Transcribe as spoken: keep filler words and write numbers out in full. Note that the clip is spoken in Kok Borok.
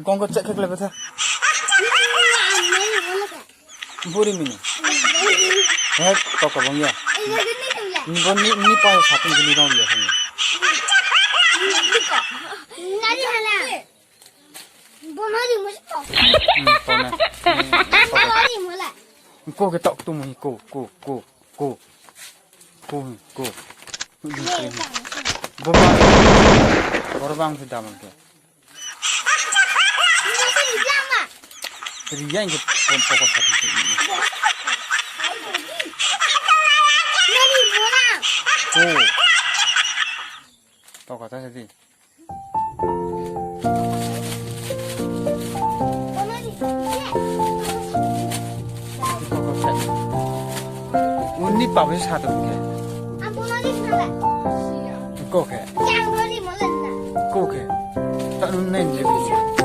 Kongko check khe khlai betha. Buri mini. He, to kabang ya. Ni bo ni, ni pa sa tin ni rong ya. Nari hala. Bo mari mo to. Hmm, to na. Hmm, to na. Mari mo la. Ko ke tok tu mo ko, ko, ko, ko. Ko, ko. Bo mari. Korbang se damang ke. Riya inge pom poko satu tu. Ko. Poko ta sadi. Unni pabu satu ke. Ko ke. Ko ke. Tak nun nai je.